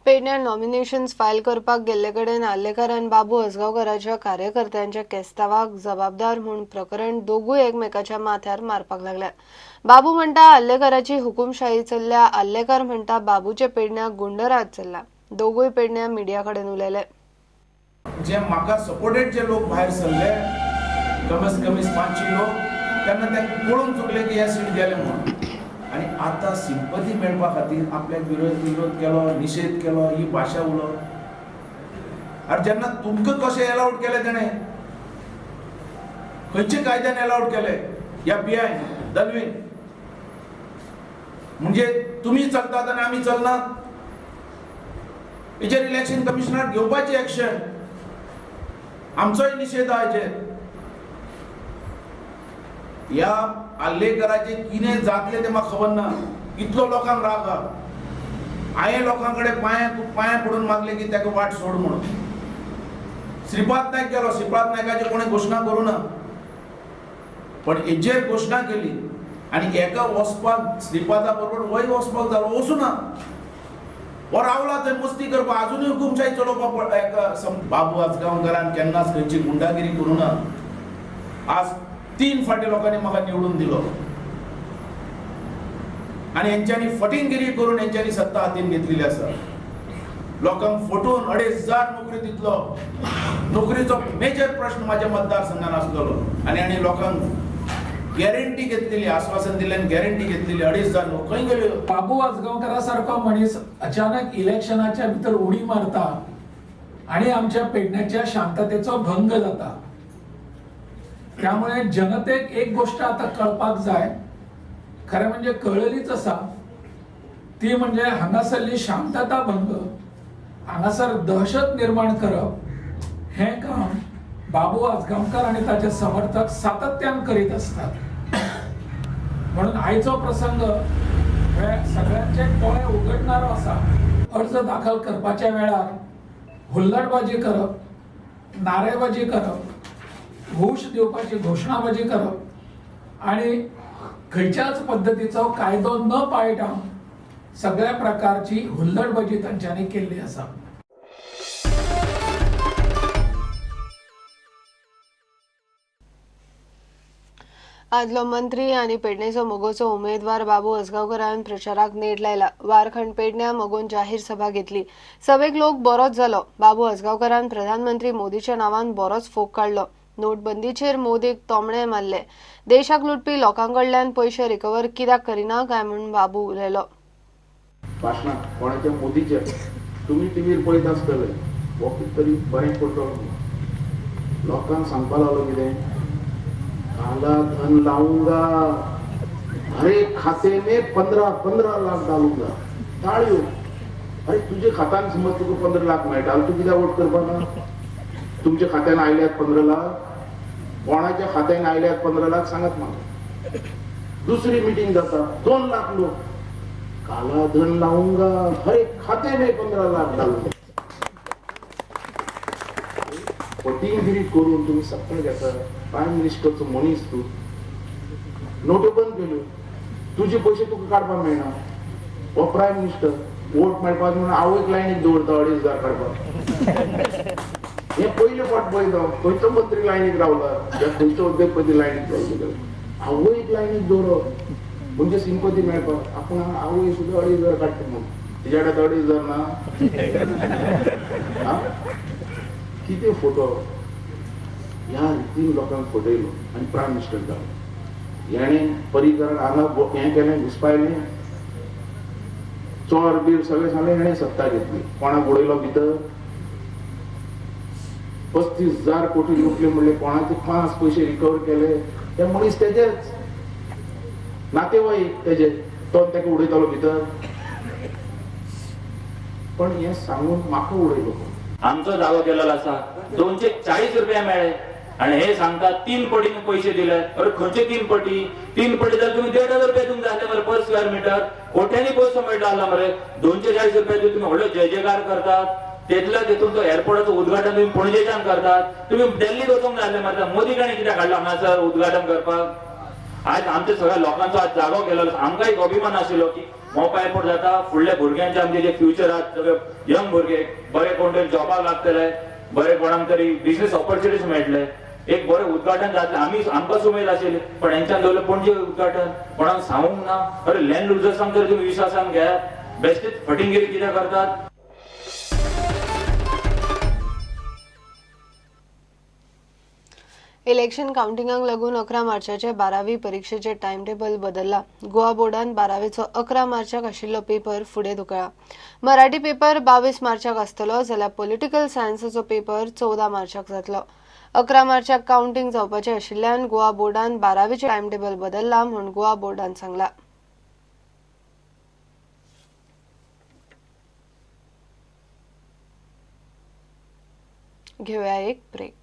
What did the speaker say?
पेडण्यां nominations file करपाक गेल्ले कडेन आर्लेकारान बाबू आजगांवकाराच्या कार्यकर्त्यांच्या केस्तावाक जबाबदार म्हूण प्रकरण दोगूय एकमेकाच्या माथ्यार मारपाक लागल्यात. बाबू म्हणटा आर्लेकाराची हुकुमशाही चल्ल्या, आर्लेकार म्हणटा बाबूचे पेडण्यां गुंडराज चल्ला. दोगूय पेडण्यां मिडिया कडेन उलयले. जे म्हाका सपोर्टेड जे लोक भायर सरले, कमीत कमी 500 लोक, तेन्ना ते पळोवन चुकले की हे सीट गेले म्हणून. आनी आतां सिंपती मेळपा खातीर आपल्याक विरोध केलो, निशेध केलो, ही भाशा उलोवप. आनी जेन्ना तुमकां कशें एलावड केलें तेणें, खंयच्या कायद्यान एलावड केलें ह्या पी I दलवीन? म्हणजे तुमी चलतात आनी आमी चलनात? हेचेर इलेक्शन कमिशनर घेवपाची एक्शन. आमचोय निशेध आहा हेचेर. ह्या आर्लेकराचे कितें जातलें तें म्हाका खबर ना. इतलो लोकांक राग आहा. हांवें लोकां कडेन पांयां पडून मागलें की ताका वाट सोड म्हणून. श्रीपाद नायक गेलो, श्रीपाद नायकाची कोणें घोशणा करूं ना, पण हेचेर घोशणा केली आनी एका वचपाक श्रीपादा बरोबर वय वचपाक जालो, वचूं ना. हो रावला थंय मस्ती करपाक, आजुनूय हुकुमशाही चलोवपाक. एका बाबू आजगांवकारान केन्नाच खंयची गुंडागिरी करूं ना. आज 3 फाटी लोकांनी म्हाका निवडून दिलो आनी हेंच्यांनी फटिंगिरी करून हेंच्यांनी सत्ता हातीन घेतलेली आसा. लोकांक फटोवन 2500 नोकरी दितलो. नोकरीचो मेजर प्रश्न म्हाज्या मतदारसंघान आसलेलो आनी आनी लोकांक गॅरंटी घेतलेली, आश्वासन दिलें आनी गॅरंटी घेतलेली 2500 नोकरी खंय गेल्यो? बाबू आजगांवकारा सारको मनीस अचानक इलेक्शनाच्या भितर उडी मारता आनी आमच्या पेडण्याच्या शांततेचो भंग जाता. त्यामुळे जनतेक एक गोष्ट आता कळपाक जाय, खरें म्हणजे कळलीच आसा, ती म्हणजे हांगासरली शांतता भंग, हांगासर दहशत निर्माण करप हें काम बाबू आजगांवकार आनी ताचे समर्थक सातत्यान करीत असतात. म्हणून आयचो प्रसंग हे सगळ्यांचे डोळे उगडणारो आसा. अर्ज दाखल करपाच्या वेळार हुल्लडबाजी करप, नारेबाजी करप, घूश दिवपाची घोशणाबाजी करप आनी खंयच्याच पद्दतीचो कायदो न पाळटा सगळ्या प्रकारची हुल्लडबाजी तांच्यांनी केल्ली आसा. आदलो मंत्री आनी पेडणेचो मगोचो उमेदवार बाबू आजगांवकारान प्रचाराक नेट लायला. वारखंड पेडण्या मगोन जाहीर सभा घेतली. सभेक लोक बरोच जालो. बाबू आजगांवकारान प्रधानमंत्री मोदीच्या नांवान बरोच फोग काडलो. नोटबंदीचेर मोदीक तोमणे मारले. देशाक लुटपी लोकां कडल्यान पयशे रिकवर कित्याक करिना काय म्हूण बाबू उलयलो. भाशणां कोणाच्या मोदीचे तुमी टिवीर पळयत आसतले, हो कितें तरी बरें करतलो. लोकांक सांगपाक लागलो कितें, काला धन लाऊंगा, हर एक खाते में 15-15 लाख डालूंगा. ताळयो. अरे तुझ्या खात्यान समज तुका 15 लाख मेळटा, तूं कित्याक वोट करपाक ना? तुमच्या खात्यान आयल्यात 15 लाख, कोणाच्या खात्यान आयल्यात 15 लाख सांगात म्हाका. दुसरी मिटींग जाता, 2 लाख लोक, काला धन लाऊंगा, हर एक खाते में 15 लाख डालूंगा. फटिंगिरी करून तुम्ही सत्ता घेता. प्रायम मिनिस्टरचो मनीस तूं, नोट्यो बंद केल्यो, तुजे पयशे तुका काडपाक मेळना. हो प्रायम मिनिस्टर वोट मेळपाक म्हणून आवयक लायनीक दवरता 2500 काडपाक. हे पयले फावट पळयता, खंयचो मंत्री लायनीक रावला या खंयचो उद्योगपती लायनीक रावलो. आवयक लायनीक दवरप म्हणजे सिंपती मेळपाक. आपूण आवय सुद्दां 2500 काडटा म्हणून तिच्या कडेन 2500 ना. कितें फोटो ह्या रितीन लोकांक फटयलो आनी प्रायम मिनिस्टर जालो. हेणें परिकरण हांगा हें केलें, घुसपायलें, चोर बीर सगळें सांगलें, हेणें सत्ता घेतली. कोणाक उडयलो भितर? 35,000 कोटी लुटले म्हणले, कोणाचे 5 पयशे रिकवर केले? ते मनीस तेजेच नातेवाईक तेजे, तो ताका उडयतालो भितर. पण हें सांगून म्हाका उडयलो. आमचो जागो केलेलो आसा, 240 रुपया मेळ्ळे आनी हे सांगता 3 पटीन पयशे दिले. अरे खंयचे 3 पटी? 3 पटी जाल्यार तुमी 1,500 रुपया दिवंक जाय आसले मरे पर स्क्वेअर मिटर. कोट्यांनी पयसो मेळटा आसला मरे. 240 रुपया दिवन तुमी व्हडलो जय जयकार करतात. तेतल्या तेतून तो एअरपोर्टाचो उद्घाटन तुमी पणजेच्यान करतात. तुमी दिल्लीक वचूंक जाय आसले मरे. मोदी कडेन कित्याक हाडलो हांगासर उद्घाटन करपाक? आज आमच्या सगळ्या लोकांचो आज जागो केलो. आमकां एक अभिमान आशिल्लो की मोपा एअरपोर्ट जाता फुडल्या भुरग्यांचे आमचे जे फ्युचर आहात सगळे यंग भुरगे बरे कोण तरी जॉबाक लागतले, बरे कोणाक तरी बिझनेस ऑपॉर्च्युनिटीज मेळटले, एक बरें उद्घाटन जातलें. आमी आमकां उमेद आशिल्ली, पण हेंच्यान दवरलें पणजे उद्घाटन, कोणाक सांगूंक ना. अरे लँड लुजर्सांक तरी तुमी विश्वासान घेयात, बेश्टेच फटिंगिरी कित्याक करतात? इलेक्शन काउंटिंगाक लागून 11 मार्चाचे 12वी परिक्षेचे टायम टेबल बदलला. गोवा बोर्डान 12वेचो 11 मार्चाक आशिल्लो पेपर फुडें धुकळा. मराठी पेपर 22 मार्चाक आसतलो, जाल्यार पॉलिटिकल सायन्साचो पेपर 14 मार्चाक जातलो. 11 मार्चाक काउंटिंग जावपाचे आशिल्ल्यान गोवा बोर्डान 12वीचे टायम टेबल बदलला म्हूण गोवा बोर्डान सांगला. घेऊया एक ब्रेक.